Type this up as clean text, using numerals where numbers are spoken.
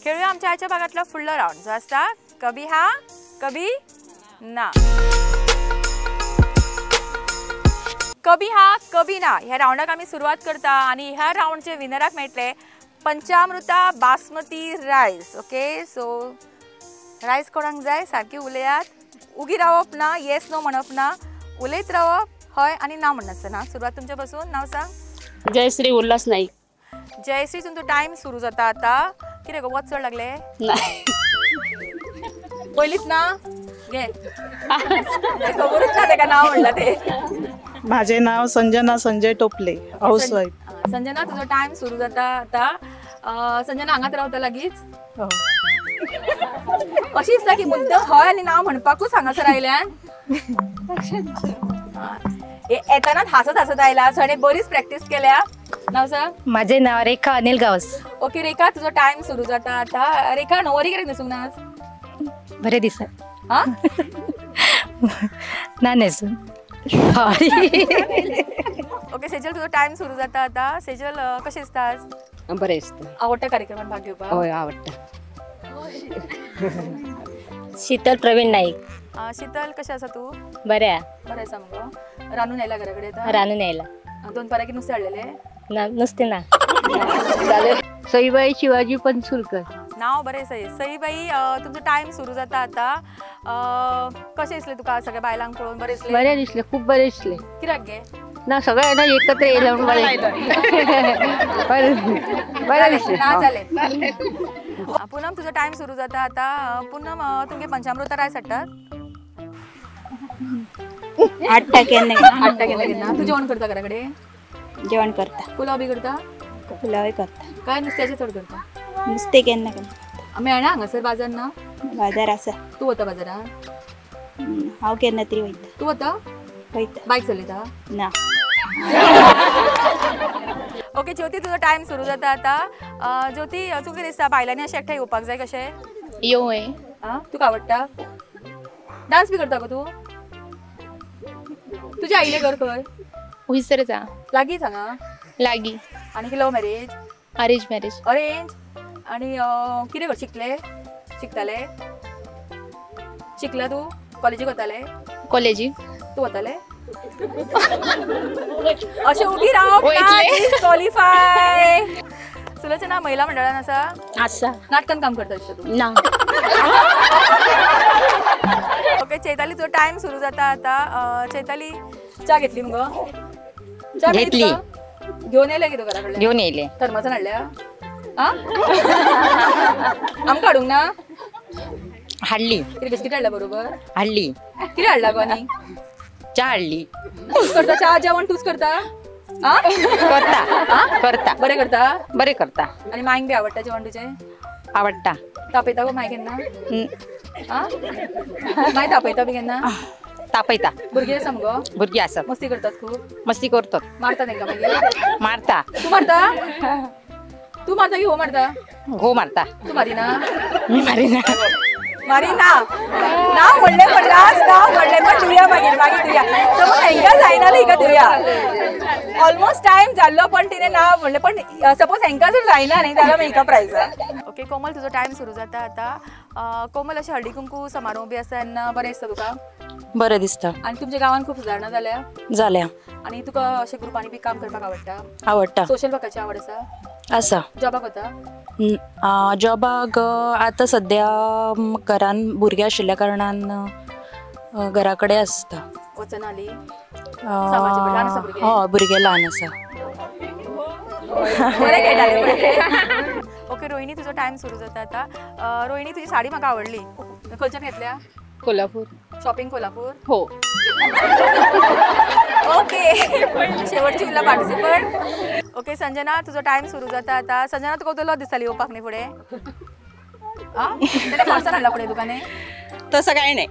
खेळूया आमच्या आयच्या भागातलो फुडलो रावंड जो आसता कभी हा कभी ना। कभी हा कभी ना ह्या रावंडाक आमी सुरवात करता आनी ह्या रावंडचे विनराक मेळटले Panchamruta basmati rice. Okay, so rice कोणाक जाय सारकी उलयात, उगी रावप ना, येस नो म्हणप ना, उलयत रावप हय आनी ना म्हणनासतना। सुरवात तुमच्या पासून, नाव सांग। जयश्री उल्हास नाईक। जयश्री, तुमचो टायम सुरू जाता आता। कितें गो वत चड लागले? पयलींच ना घे, खबरूच ना तेका नाव म्हणलां तें। माझे नाव संजना संजय टोपले, हाऊस वाईफ। संजना, तुजो टायम सुरू जाता आता। संजना हांगाच रावता लागींच? अशी दिसता की मुद्दम हय आनी ना म्हणपाकूच हांगासर आयल्यान। येतानाच हांसत हांसत आयला, सो हाणें बरीच प्रॅक्टीस केल्या। नाव सांग। माझे नाव रेखा अनिल गावस। ओके रेखा, तुजो टायम सुरू जाता आता। रेखा, णववारी कित्याक न्हेसूंक ना आज? बरें दिसता। आं ना न्हेसून। ओके सेजल, तुजो टायम सुरू जाता आता। सेजल, कशें दिसता आज? बरें दिसता। आवडटा कार्यक्रमात भाग घेवपाक? हय आवडटा। शीतल प्रवीण नाईक। शीतल, कशें आसा तूं? बरें आसा। बरें आसा मुगो। रांदून आयला घरा कडेन आतां? रांदून आयला। दोन परां की नुस्तें हाडलेलें? ना, नुस्तें ना। सईबाई शिवाजी पनसुलकर। नाव बरें सई। सईबाई, तुमचो टायम सुरू जाता आतां। कशें दिसलें तुका सगळ्या बायलांक पळोवन? बरें दिसलें? बरें दिसलें, खूब बरें दिसलें। कित्याक गे? ना, सगळ्यांना एकत्र येयलें म्हणून बरें बरें दिसलें। ना जालें। पुनम, तुजो टायम सुरू जाता आतां। पुनम, तुमगे पंचामृता रायस हाडटात? हाडटा केन्ना हाडटा केन्ना केन्ना। तूं जेवण करता घरा कडेन? जेवण करता। पुलाव बी करता? पुलावय करता। काय नुस्त्याचें चड करता? नुस्तें केन्ना केन्ना। मेळना हांगासर बाजार ना? बाजार आसा। तूं वता बाजारान? हांव केन्ना तरी वयता। तूं वता? वयता। बायक चलयता? ना। ओके ज्योती, तुजो टायम सुरू जाता आतां। ज्योती, तुका कितें दिसता बायलांनी अशें एकठांय येवपाक जाय कशें? येवं। आं, तुका आवडटा? डांस बी करता गो तूं? तुजें आईलें घर खंय? हुयसरच आसा। लागींच हांगा? लागीं। आनी love marriage? Arrange marriage. Arrange. आनी कितें कर शिकले? शिकताले? शिकला तूं? कॉलेजीक वताले? कॉलेजीक। तूं वताले? अशें उगी रावप ना, डिस्क्वॉलिफाय। सुलोचना, महिला मंडळान आसा? आसा। नाटकान काम करता दिसता तूं? ना। ओके चैताली, तुजो टायम सुरू जाता आतां। चैताली, च्या घेतली मुगो? घेतली। घेवन येयले कितें घरा कडल्यान? घेवन येयले। थर्मासान हाडल्या? आं, आमकां हाडूंक ना? हाडली। कितें बिस्कीट हाडल्या बरोबर? हाडली। कितें हाडला गो आनी? च्या हाडली। तूंच करता च्या जेवण? तूंच करता? आं, करता करता। बरें करता? बरें करता। आनी मांयक बी आवडटा जेवण तुजें? आवडटा। तापयता गो मांय केन्ना? आं, मांय तापयता बी केन्ना? तापयता। भुरगीं आसा मुगो? भुरगीं आसा। मस्ती करतात खूब? मस्ती करतात। मारता तांकां मागीर? मारता। तूं मारता? तूं मारता की हो मारता? हो मारता। तूं मारिना? मी मारिना। मारिना नाव म्हणलें पण लास्ट नाव म्हणलें पण दिवया मागीर, मागीर दिवया। सपोज हेंकां जायना जाल्यार हिका दिवया। ऑलमोस्ट टायम जाल्लो पण तिणें नाव म्हणलें, पण सपोज हेंकां जर जायना न्ही जाल्यार हिका प्रायज। ओके कोमल, तुजो टायम सुरू जाता आतां। कोमल, अशें हळदी कुंकू समारोह बी आसा तेन्ना बरें दिसता तुका? बरें दिसता। आनी तुमच्या गांवांत खूब सुदारणा जाल्या? जाल्या। आनी तुका अशें ग्रुपांनी बी काम करपाक आवडटा? आवडटा। सोशल वर्काची आवड आसा? आसा। जॉबाक वता? जॉबाक आतां सद्या घरान भुरगीं आशिल्ल्या कारणान घरा कडेन आसता। वचना हालीं? हय, भुरगें ल्हान आसा। बरें खेळटालें। ओके रोहिणी, तुजो टायम सुरू जाता आतां। रोहिणी, तुजी साडी म्हाका आवडली, खंयच्यान घेतल्या? कोल्हापूर। शॉपिंग कोल्हापूर? हो। ओके, शेवटची उरला पार्टिसिपंट। ओके संजना, तुजो टायम सुरू जाता आतां। संजना, तुका उदलो दिसताली येवपाक न्ही फुडें? आं, तेणें फोर्सान हाडला फुडें तुका न्ही? तसं काय नाही।